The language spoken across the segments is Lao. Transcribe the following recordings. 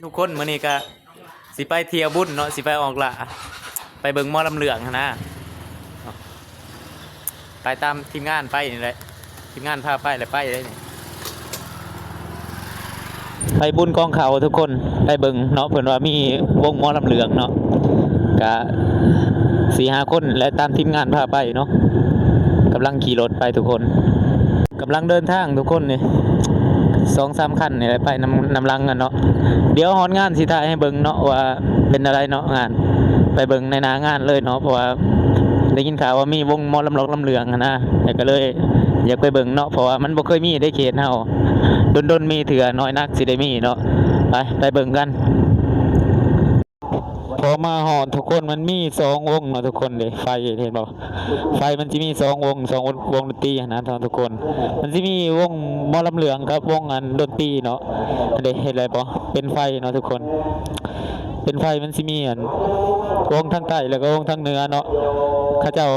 ທຸກຄົນ ມື້ນີ້ກະຊິໄປທ່ຽວບຸນເນາະ ຊິໄປອອກຫຼ້າ ໄປເບິ່ງໝໍລຳເລື່ອງຫັ້ນນະ ໄປຕາມທີມງານໄປນີ້ແຫຼະ ທີມງານພາໄປແຫຼະ ໄປເລີຍນີ້ ໄປບຸນກອງເຂົ້າທຸກຄົນ ໄປເບິ່ງເນາະ ເພິ່ນວ່າມີວົງໝໍລຳເລື່ອງເນາະ ກະສີ່ຫ້າຄົນແຫຼະ ຕາມທີມງານພາໄປເນາະ ກຳລັງຂີ່ລົດໄປທຸກຄົນ ກຳລັງເດີນທາງທຸກຄົນນີ້ ສອງສາມຄັນນີ້ແຫຼະ ໄປນຳ ນຳຫຼັງກັນເນາະ ດຽວຮອດງານຊິຖ່າຍໃຫ້ເບິ່ງເນາະ ວ່າເປັນແນວໃດເນາະງານ ໄປເບິ່ງໃນໜ້າງານເລີຍເນາະ ເພາະວ່າໄດ້ຍິນຂ່າວວ່າມີວົງໝໍລຳລັອກລຳເລື່ອງຫັ້ນນະ ແລ້ວກໍເລີຍຢາກໄປເບິ່ງເນາະ ເພາະວ່າມັນບໍ່ເຄີຍມີໃນເຂດເຮົາ ດົນໆມີເທື່ອ ນ້ອຍນັກຊິໄດ້ມີເນາະ ໄປ ໄປເບິ່ງກັນ. ພໍມາຮອດທຸກຄົນ ມັນມີສອງວົງເນາະທຸກຄົນເດ້ ໄຟເຫັນບໍ່ ໄຟມັນຊິມີສອງວົງ ສອງວົງດົນຕີຫັ້ນນະທຸກຄົນ ມັນຊິມີວົງໝໍລຳເລື່ອງກັບວົງອັນດົນຕີເນາະ ເດ້ ເຫັນແລ້ວບໍ່ ເປັນໄຟເນາະທຸກຄົນ ເປັນໄຟມັນຊິມີອັນວົງທາງໃຕ້ ແລ້ວກໍວົງທາງເໜືອເນາະ ເຂົາເຈົ້າ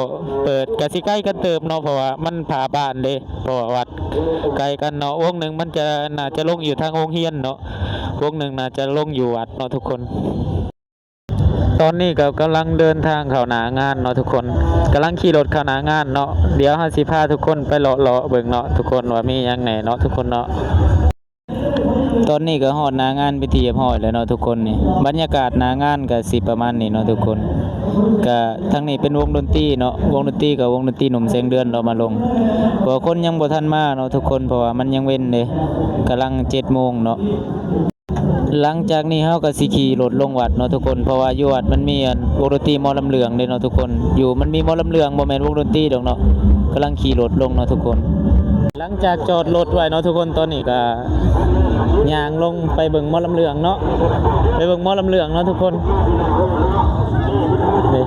ເປີດ ກະຊິໄກກັນເຕີບເນາະ ເພາະວ່າມັນພາບ້ານເດ້ ເພາະວ່າວັດໄກກັນເນາະ ວົງໜຶ່ງມັນຈະ ໜ້າຈະລົງຢູ່ທາງໂຮງຮຽນເນາະ ວົງໜຶ່ງໜ້າຈະລົງຢູ່ວັດເນາະທຸກຄົນ. ຕອນນີ້ກໍກຳລັງເດີນທາງເຂົ້າໜ້າງານເນາະທຸກຄົນ ກຳລັງຂີ່ລົດເຂົ້າໜ້າງານເນາະ ດຽວເຮົາຊິພາທຸກຄົນໄປເລາະໆເບິ່ງເນາະທຸກຄົນ ວ່າມີຫຍັງແດ່ເນາະທຸກຄົນເນາະ. ຕອນນີ້ກໍຮອດໜ້າງານເປັນທີ່ຮຽບຮ້ອຍແລ້ວເນາະທຸກຄົນ ນີ້ບັນຍາກາດໜ້າງານກໍຊິປະມານນີ້ເນາະທຸກຄົນ ກໍທາງນີ້ເປັນວົງດົນຕີເນາະ ວົງດົນຕີກໍວົງດົນຕີໜຸ່ມແສງເດືອນເນາະມາລົງ ເພາະວ່າຄົນຍັງບໍ່ທັນມາເນາະທຸກຄົນ ເພາະວ່າມັນຍັງເວັນເດ້ ກຳລັງເຈັດໂມງເນາະ. ຫຼັງຈາກນີ້ເຮົາກໍຊິຂີ່ລົດລົງວັດເນາະທຸກຄົນ ເພາະວ່າຢູ່ວັດມັນມີອັນວົງດົນຕີໝໍລຳເລື່ອງເດ້ເນາະທຸກຄົນ ຢູ່ມັນມີໝໍລຳເລື່ອງ ບໍ່ແມ່ນວົງດົນຕີດອກເນາະ ກຳລັງຂີ່ລົດລົງເນາະທຸກຄົນ. ຫຼັງຈາກຈອດລົດໄວ້ເນາະທຸກຄົນ ຕອນນີ້ກໍຍ່າງລົງໄປເບິ່ງໝໍລຳເລື່ອງເນາະ ໄປເບິ່ງໝໍລຳເລື່ອງເນາະທຸກຄົນ ນີ້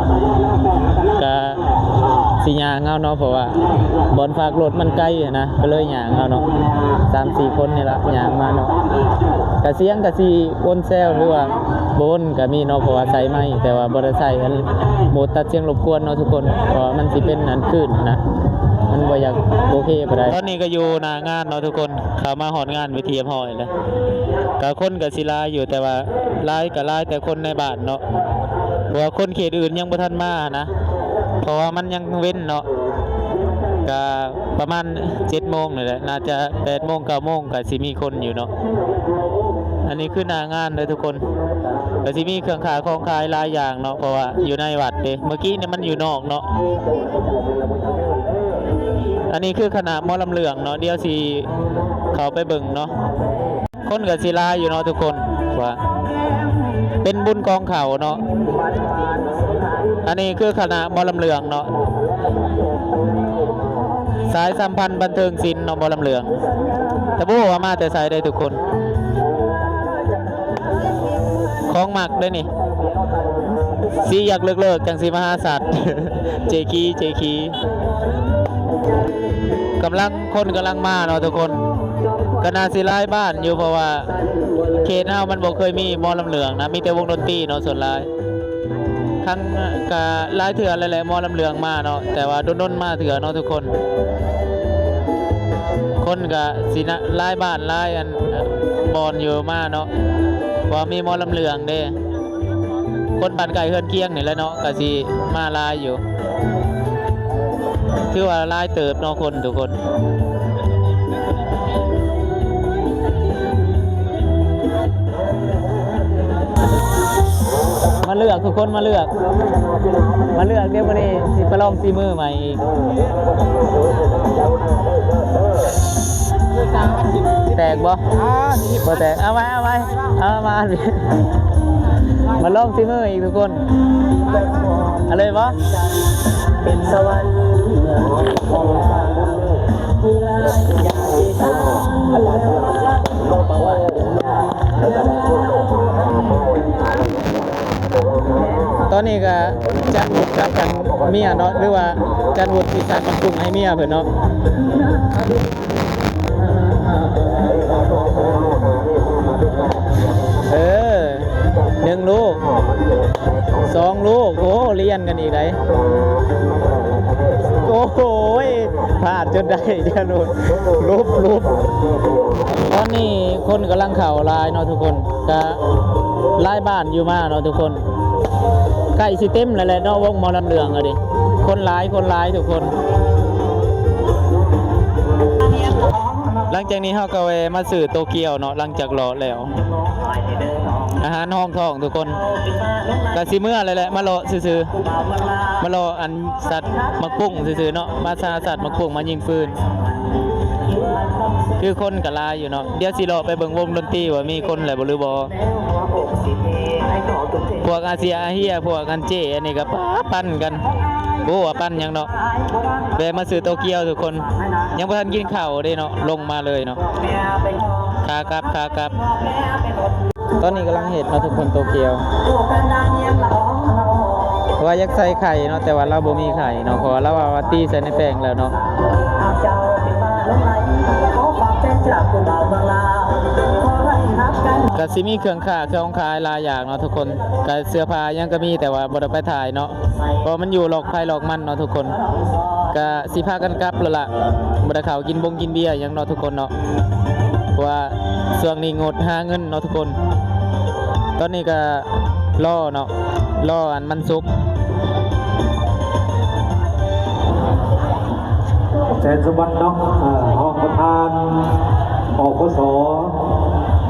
ກະຊິຍ່າງເອົາເນາະ ເພາະວ່າບ່ອນຝາກລົດມັນໄກຫັ້ນນະ ກໍເລີຍຍ່າງເອົາເນາະ ສາມສີ່ຄົນນີ້ລະຍ່າງມາເນາະ ກະສຽງກະຊິວົນແຊວ ຫຼືວ່າບໍ່ວົນກະມີເນາະ ເພາະວ່າໃສ່ໄມ ແຕ່ວ່າບໍ່ໄດ້ໃສ່ອັນໂໝດຕັດສຽງລົບກວນເນາະທຸກຄົນ ເພາະວ່າມັນຊິເປັນອັນຄື້ນຫັ້ນນະ ມັນບໍ່ຢາກໂອເຄປານໃດ. ຕອນນີ້ກໍຢູ່ໜ້າງານເນາະທຸກຄົນ ເຂົ້າມາຮອດງານເປັນທີ່ຮຽບຮ້ອຍແລ້ວ ກະຄົນກະຊິຫຼາຍຢູ່ ແຕ່ວ່າຫຼາຍກະຫຼາຍແຕ່ຄົນໃນບ້ານເນາະ ເພາະວ່າຄົນເຂດອື່ນຍັງບໍ່ທັນມານະ ເພາະວ່າມັນຍັງເວັນເນາະ ກະປະມານເຈັດໂມງນີ້ແຫຼະ ໜ້າຈະແປດໂມງເກົ້າໂມງກະຊິມີຄົນຢູ່ເນາະ. ອັນນີ້ຄືໜ້າງານເດີທຸກຄົນ ກະຊິມີເຄື່ອງຄ້າຂອງຂາຍຫຼາຍຢ່າງເນາະ ເພາະວ່າຢູ່ໃນວັດເດ້ ເມື່ອກີ້ນີ້ມັນຢູ່ນອກເນາະ. ອັນນີ້ຄືຄະນະໝໍລຳເລື່ອງເນາະ ດຽວຊິເຂົ້າໄປເບິ່ງເນາະ. ຄົນກໍຊິຫຼາຍຢູ່ເນາະທຸກຄົນ ວ່າເປັນບຸນກອງເຂົ້າເນາະ. ອັນນີ້ຄືຄະນະໝໍລຳເລື່ອງເນາະ ສາຍສຳພັນບັນເທີງສິນເນາະ ໝໍລຳເລື່ອງ ແຕ່ບໍ່ຮູ້ວ່າມາແຕ່ໃສເດ້ທຸກຄົນ. ຂອງມັກເດ້ນີ້ ສີຢາກເລີກໆ ຈັ່ງຊິມາຫາສັດ ເຈຄີ ເຈຄີ ກຳລັງ ຄົນກຳລັງມາເນາະທຸກຄົນ ກໍໜ້າຊິຫຼາຍບ້ານຢູ່ ເພາະວ່າເຂດເຮົາມັນບໍ່ເຄີຍມີໝໍລຳເລື່ອງນະ ມີແຕ່ວົງດົນຕີເນາະສ່ວນຫຼາຍ. ຄັ້ງ ກະຫຼາຍເທື່ອແລ້ວແຫຼະ ໝໍລຳເລື່ອງມາເນາະ ແຕ່ວ່າດົນໆມາເທື່ອເນາະທຸກຄົນ. ຄົນກະຊິນະ ຫຼາຍບ້ານຫຼາຍອັນ ບ່ອນຢູ່ມາເນາະ ເພາະວ່າມີໝໍລຳເລື່ອງເດ້. ຄົນບ້ານໃກ້ເຮືອນຄຽງນີ້ແຫຼະເນາະ ກະຊິມາຫຼາຍຢູ່ ຖືວ່າຫຼາຍເຕີບເນາະຄົນທຸກຄົນ. ມາເລືອກທຸກຄົນ ມາເລືອກ ມາເລືອກ ດຽວມື້ນີ້ຊິປະລອງສີມືໃໝ່ອີກ. ແຕກບໍ່? ບໍ່ແຕກ ເອົາໄວ້ ເອົາໄວ້ ເອົາມາ ມາລອງສີມືອີກທຸກຄົນ ເອົາເລີຍບໍ່? ຕອນນີ້ກໍຈານວຸດກັບກັນເມຍເນາະ ຫຼືວ່າຈານວຸດຊິສັ່ງນ້ຳປຸ້ງໃຫ້ເມຍເພິ່ນເນາະ. ເອີ ໜຶ່ງລູກ ສອງລູກ ໂອ້ ລຽນກັນອີກໄດ໋. ໂອ້ໂຫຍ ພາດຈົນໄດ້ ດຽວໂລດ ຫຼຸບ ຫຼຸບ ຕອນ ນີ້ຄົນກຳລັງເຂົ້າຫຼາຍເນາະທຸກຄົນ ກະຫຼາຍບ້ານຢູ່ມາເນາະທຸກຄົນ ໃກ້ຊິເຕັມແລ້ວແຫຼະເນາະ ວົງໝໍລຳເລື່ອງກໍດີ ຄົນຫຼາຍ ຄົນຫຼາຍທຸກຄົນ. ຫຼັງຈາກນີ້ເຮົາກໍແວ່ມາຊື້ໂຕກຽວເນາະ ຫຼັງຈາກເລາະແລ້ວ ອາຫານຮອງທ້ອງທຸກຄົນ ກະຊິເມືອແລ້ວແຫຼະ ມາເລາະຊື່ໆ ມາເລາະອັນ ສັດໝາກປຸ້ງຊື່ໆເນາະ ມາຊາສັດໝາກປຸ້ງມາຍິງປືນ ຄືຄົນກໍຫຼາຍຢູ່ເນາະ. ດຽວຊິເລາະໄປເບິ່ງວົງດົນຕີວ່າມີຄົນແລ້ວບໍ່ ຫຼືບໍ່. ພວກອາເຊຍອາເຮຍ ພວກອັນເຈ້ ອັນນີ້ກໍປະປັນກັນ ບໍ່ຮູ້ວ່າປັນຫຍັງເນາະ. ແວ່ມາຊື້ໂຕກຽວທຸກຄົນ ຍັງບໍ່ທັນກິນເຂົ້າເດ້ເນາະ ລົງມາເລີຍເນາະ ຂາກັບ ຂາກັບ. ຕອນນີ້ກຳລັງເຮັດເນາະທຸກຄົນ ໂຕກຽວ ເພາະວ່າຢາກໃສ່ໄຂ່ເນາະ ແຕ່ວ່າລາວບໍ່ມີໄຂ່ເນາະ ເພາະວ່າລາວວ່າ ວ່າຕີໃສ່ໃນແປ້ງແລ້ວເນາະ. ກະຊິມີເຄື່ອງຄ້າເຄື່ອງຂາຍຫຼາຍຢ່າງເນາະທຸກຄົນ ກະເສື້ອຜ້າຫຍັງກະມີ ແຕ່ວ່າບໍ່ໄດ້ໄປຖ່າຍເນາະ ເພາະມັນຢູ່ລັອກໃຜລັອກມັນເນາະທຸກຄົນ. ກະຊິພາກັນກັບແລ້ວລະ ບໍ່ໄດ້ເຂົ້າກິນບົງກິນເບຍຫຍັງເນາະທຸກຄົນເນາະ ເພາະວ່າຊ່ວງນີ້ງົດຫາເງິນເນາະທຸກຄົນ. ຕອນນີ້ກະລໍເນາະ ລໍອັນມັນສຸກ. ແສນສົມບັດເນາະ ເອີ ຮອງປະທານ ປກສ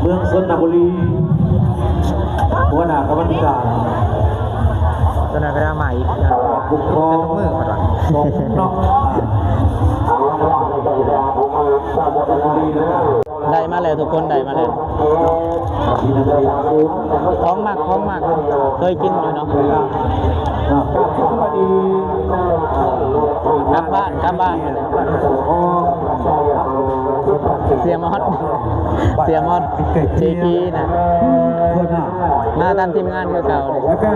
ເມືອງຊົນນະບູລີ ຫົວໜ້າກຳມາທິການ ຕົວນັ້ນກໍໄດ້ມາອີກ ຜູ້ປົກຄອງ ມືເພິ່ນວ່າ ຂອງເນາະ ໄດ້ມາແລ້ວທຸກຄົນ ໄດ້ມາແລ້ວ ຂອງມັກ ຂອງມັກ ເຄີຍກິນຢູ່ເນາະ. ກັບບ້ານ ກັບບ້ານ ເສຍມອດ ເສຍມອດ ເຈຄີນະ ມາຕາມທີມງານຄືເກົ່າເດ້. ແລ້ວກໍ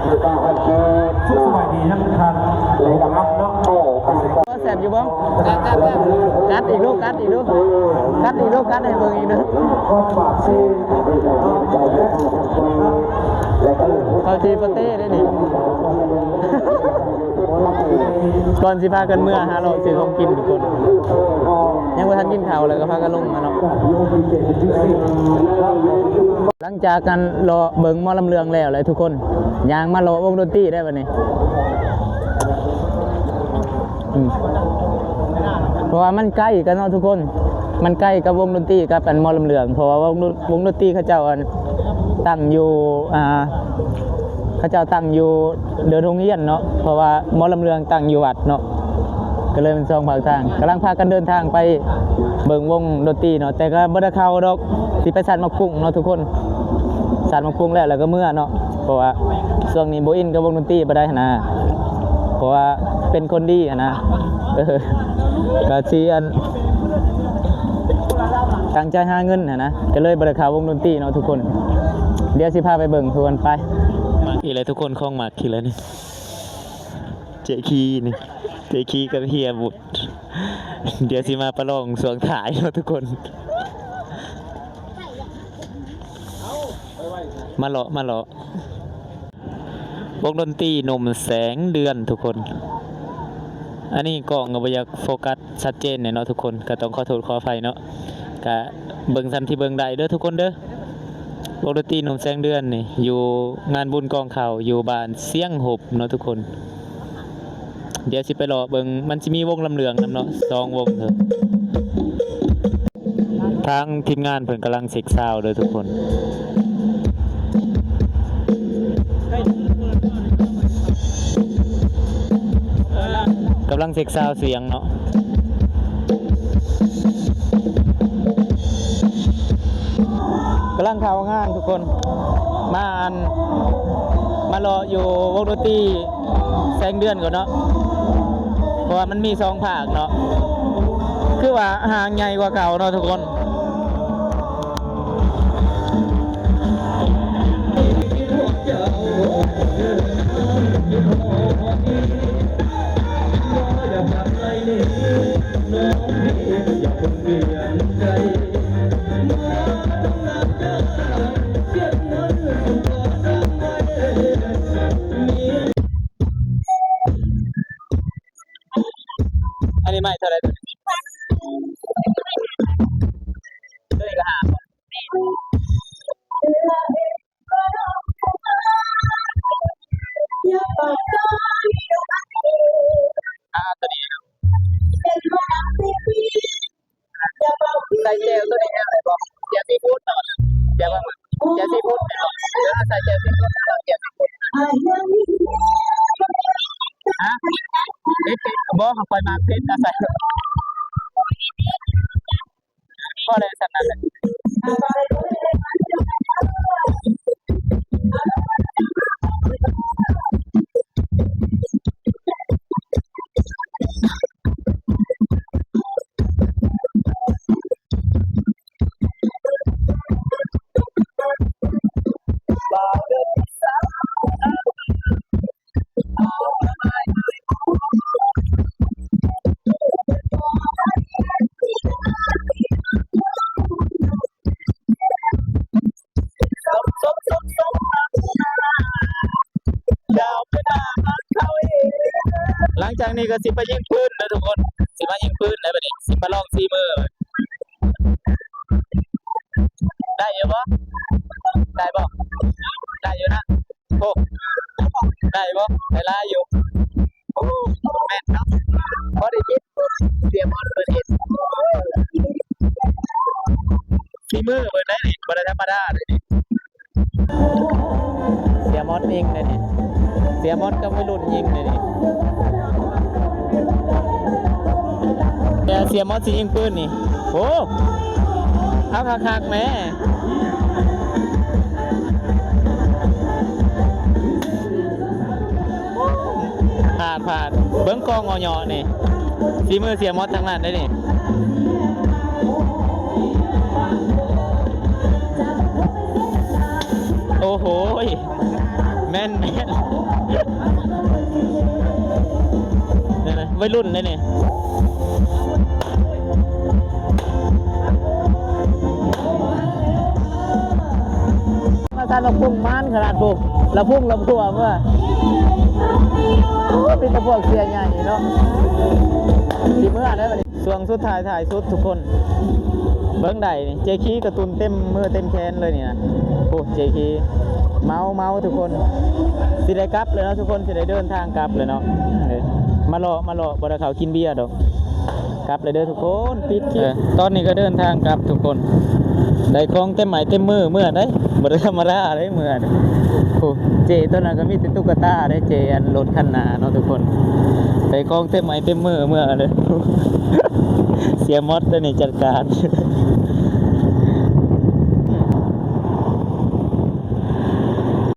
ສຸກສະບາຍດີນຳທ່ານຜູ້ກຳກັບເນາະ ແຊບຢູ່ບໍ່? ກັດອີກລູກ ກັດອີກລູກ ກັດອີກລູກ ກັດໃຫ້ເບິ່ງອີກເດີ. ເຂົ້າຈີ່ປະເຕ້ເດ້ນີ້ ກ່ອນຊິພາກັນເມືອຫາເລາະຊື້ຂອງກິນທຸກຄົນ ຍັງບໍ່ທັນກິນເຂົ້າ ແລ້ວກໍພາກັນລົງມາເນາະ. ຫຼັງຈາກກັນເລາະເບິ່ງໝໍລຳເລື່ອງແລ້ວແຫຼະທຸກຄົນ ຍ່າງມາເລາະວົງດົນຕີໄດ້ບັດນີ້ ອືມ ເພາະວ່າມັນໃກ້ກັນເນາະທຸກຄົນ ມັນໃກ້ກັບວົງດົນຕີກັບອັນໝໍລຳເລື່ອງ ເພາະວ່າວົງດົນ ວົງດົນຕີເຂົາເຈົ້າອັນ ຕັ້ງຢູ່ ອ່າ ເຂົາເຈົ້າຕັ້ງຢູ່ເດີ່ນໂຮງຮຽນເນາະ ເພາະວ່າໝໍລຳເລື່ອງຕັ້ງຢູ່ວັດເນາະ ກໍເລີຍເປັນສອງພາກທາງ. ກຳລັງພາກັນເດີນທາງໄປເບິ່ງວົງດົນຕີເນາະ ແຕ່ກໍບໍ່ໄດ້ເຂົ້າດອກ ຊິໄປສັດໝາກປຸ້ງເນາະທຸກຄົນ ສັດໝາກປຸ້ງແລ້ວ ແລ້ວກໍເມືອເນາະ ເພາະວ່າຊ່ວງນີ້ບໍ່ອິນກັບວົງດົນຕີປານໃດຫັ້ນນະ ເພາະວ່າເປັນຄົນດີຫັ້ນນະ ເອີ ກໍຊິອັນ ຕັ້ງໃຈຫາເງິນຫັ້ນນະ ກໍເລີຍບໍ່ໄດ້ເຂົ້າວົງດົນຕີເນາະທຸກຄົນ. ດຽວຊິພາໄປເບິ່ງທຸກຄົນ ໄປ. ມັກອີກແລ້ວທຸກຄົນ ຂອງມັກອີກແລ້ວນີ້ ເຈຄີນີ້ ເຈຄີກັບເຮຍບຸດ ດຽວຊິມາປະລອງຊ່ວງທ້າຍເນາະທຸກຄົນ. ມາເລາະ ມາເລາະ ວົງດົນຕີໜຸ່ມແສງເດືອນທຸກຄົນ. ອັນນີ້ກ້ອງກໍບໍ່ຢາກໂຟກັສຊັດເຈນແນ່ເນາະທຸກຄົນ ກໍຕ້ອງຂໍໂທດຂໍອະໄພເນາະ ກະເບິ່ງສ່ຳທີ່ເບິ່ງໄດ້ເດີທຸກຄົນເດີ. ວົງດົນຕີໜຸ່ມແສງເດືອນນີ້ ຢູ່ງານບຸນກອງເຂົ້າ ຢູ່ບ້ານຊຽງຫົບເນາະທຸກຄົນ. ດຽວຊິໄປເລາະເບິ່ງ ມັນຊິມີວົງລຳເລື່ອງນຳເນາະ ສອງວົງເດີ. ທາງທີມງານເພິ່ນກຳລັງເຊັກຊາວເດີທຸກຄົນ ກຳລັງເຊັກຊາວສຽງເນາະ ກຳລັງເຂົ້າງານທຸກຄົນ. ມາອັນ ມາເລາະຢູ່ວົງດົນຕີ ແສງເດືອນກ່ອນເນາະ ເພາະວ່າມັນມີສອງພາກເນາະ ຄືວ່າຫ້າງໃຫຍ່ກວ່າເກົ່າເນາະທຸກຄົນ. ອັນນີ້ໄມ້ເທົ່າໃດ? ແຈ່ວຊີຟູດແມ່ນບໍ່? ເອີ ໃສ່ແຈ່ວຊີຟູດ ແຈ່ວຊີຟູດ ຮະ? ເຜັດ ເຜັດ ບໍ່ ຂ້ອຍມັກເຜັດ ເອົາໃສ່ ພໍແລ້ວ ສ່ຳນັ້ນແຫຼະ. ຫຼັງຈາກນີ້ກໍຊິໄປຍິງປືນເດີທຸກຄົນ ຊິມາຍິງປືນແລ້ວບັດນີ້ ຊິປະລອງສີມື ໄດ້ຢູ່ບໍ່? ໄດ້ບໍ່? ໄດ້ຢູ່ນະ. ໂອ້ ໄດ້ບໍ່? ໄດ້ຫຼາຍຢູ່. ໂອ້ ແມ່ນເນາະ ພໍໄດ້ຍິນ ເສຍໝອດເພິ່ນເຮັດ ສີມືເພິ່ນໄດ້ນີ້ ບໍ່ໄດ້ທຳມະດາເດ້ນີ້. ເສຍໝອດຍິງເດ້ນີ້ ເສຍໝອດກັບໄວລຸ້ນຍິງເດ້ນີ້. ແຕ່ເສຍໝອດຊິຍິງປືນນີ້ ໂອ້ ເອົາຄັກໆແມ້. ພາດ ພາດ ເບິ່ງກ້ອງເຫາະເຍາະນີ້ ສີມືເສຍໝົດທັງນັ້ນເດ້ນີ້. ໂອ້ໂຫ ແມ່ນ ແມ່ນ ໄວລຸ້ນເດ້ນີ້. ມາສັນ ບັກພຸ່ງມານຂະໜາດພຸ່ງ ລະພຸ່ງລະພົວເມືອ ໂອ້ ມີແຕ່ພວກເສຍໃຫຍ່ເນາະ ຊິເມືອໄດ້ບັດນີ້. ຊ່ວງສຸດທ້າຍທ້າຍສຸດທຸກຄົນ ເບິ່ງໄດ້ນີ້ ເຈຄີກະຕຸນເຕັມມືເຕັມແຂນເລີຍນີ້ນະ. ໂອ້ ເຈຄີ ເມົາ ເມົາທຸກຄົນ ຊິໄດ້ກັບແລ້ວເນາະທຸກຄົນ ຊິໄດ້ເດີນທາງກັບແລ້ວເນາະ. ເອີ ມາເລາະ ມາເລາະ ບໍ່ໄດ້ເຂົ້າກິນເບຍດອກ. ກັບແລ້ວເດີທຸກຄົນ ປິດຄລິບ. ເອີ ຕອນນີ້ກໍເດີນທາງກັບທຸກຄົນ ໄດ້ຂອງເຕັມໄມ້ເຕັມມືເມືອໄດ໋ ບໍ່ໄດ້ທຳມະດາເດ້ເມືອນີ້. ໂອ້ ເຈໂຕນັ້ນກໍມີແຕ່ຕຸກກະຕາເດ້ ເຈອັນລົດຄັນໜ້າເນາະທຸກຄົນ ໄດ້ຂອງເຕັມໄມ້ເຕັມມືເມືອເດີ. ເສຍໝົດເດ້ນີ້ ຈັດການ.